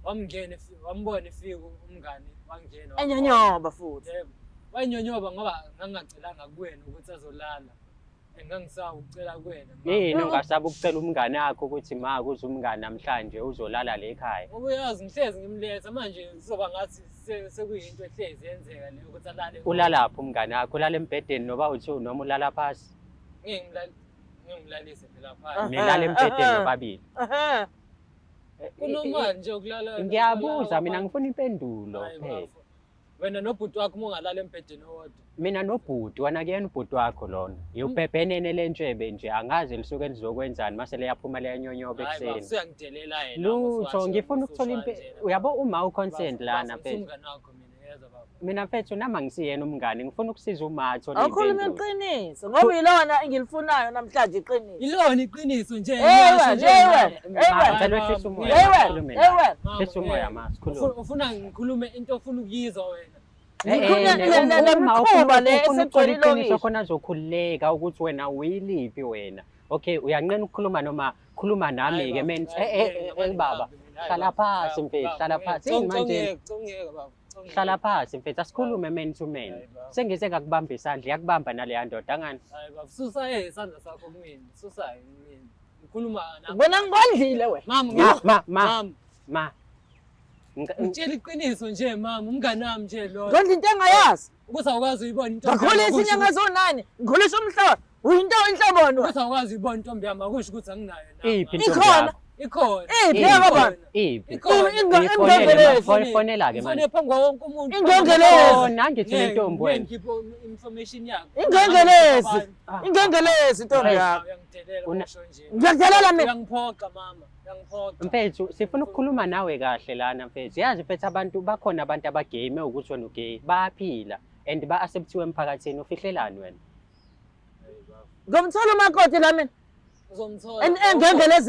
Wamngena wambona efika umngani wangena. Enyonyoba futhi. Yebo. Wanyonyoba ngoba ngangingacelanga kuwena ukuthi azolala. Engangisaba ukucela kuwena. Ma. Yini ungasaba ukucela umngane wakho ukuthi ma kuze umngane namhlanje uzolala le ekhaya? Ngoba uyazi ngihlezi ngimletha manje kuzoba ngathi sekuyinto ehlezi yenzeka leyo ukuthi alale. Ulalaphi umngane wakho? Ulala embhedeni noba uthi noma ulala phasi? Ngeke ngilalise phela phansi. Nilala embhedeni nobabili. Ehhe. Kunormal nje ukulala. Ngiyabuza mina, ngifuna impendulo Hayi, phela. bafo. Wena nobhuti wakho uma ungalala embhedeni owodwa. Mina nobhuti, wena kuyena ubhuti wakho lona. Yubhebhenene lentshebe nje, angazi lisuke lizokwenzani mase liyaphuma liyanyonyoba Hayi bafo, ekuseni. uyangidelela yena. Lutho, ngifuna ukuthola impe. Uyabo uma uconsent lana mfethu. Umngane wakho mina, yezwa baba. Mina mfethu nami angisiyena umngane, ngifuna ukusiza uma athole Awukhulume impendulo. iqiniso ngoba ilona engilifunayo namhlanje iqiniso. Ilona iqiniso nje. Hey ngiyasho wena, nje hey mina. wena, hey Ma, wena. ngicela wehlise umoya. Hey wena, sikhulume hey la. wena. Mama, Hlisa umoya eh, ma, sikhulume. Ufuna ngikhulume into ofuna ukuyizwa wena. Eh, eh, Ngikhuluma le uma mikhuba le ufuna ukuthola esegcwele iqiniso ilokishi. khona azokhululeka ukuthi wena uyiliphi wena. Okay, uyanqena ukukhuluma noma khuluma nami-ke Hayi, men. baba, Eh, eh, hayi, eh, eh, baba, hayi, hlala baba, phasi mfethu, baba, hlala ngeke. phasi. Yini manje? Congeke, baba, congeke. Hlala phasi mfethu, asikhulume man to man. Hayi, baba. Sengize ngakubamba isandla, iyakubamba naleya ndoda angani? Hayi baba, susa isandla sakho kumina, susa kumina. Ngikhuluma nami. Ubona ngikondlile wena. Mama, Ma, ma, ma, mama, ma. ngitshela iqiniso nje mama, umngani wami nje lo. Ngondla into engayazi. Ukuthi awukwazi uyibona intombi. Ngakhulisa yami, akusho inyanga eziwu-9, ngikhulisa umhlolo. Uyinto inhloboni wena. Ukuthi awukwazi uyibona intombi yami, akusho ukuthi anginayo nami. Iphi intombi Ikhona. yakho? Ikhona. Iphi Iphi? yakabani? Iphi? Ikhona. Uyifonele ma, fonela-ke Ngifone manje. phambi kwawo wonke umuntu. Ingengelezi. Khona angithi unentombi wena. Ngikhiphe information yakho. Ingengelezi. Ah. Ingengelezi intombi yakho. Uyangidelela usho nje. Ngiyakudelela mina. Uyangiphoqa mama, uyangiphoqa. Mfethu, sifuna ukukhuluma nawe kahle lana mfethu. Yazi mfethu abantu bakhona abantu abagay mewukuthi wena ugay, bayaphila and ba-acceptiwe emphakathini. Ufihlelani wena? Ngomthola umakoti la mina. Uzomthola. Engengelezi.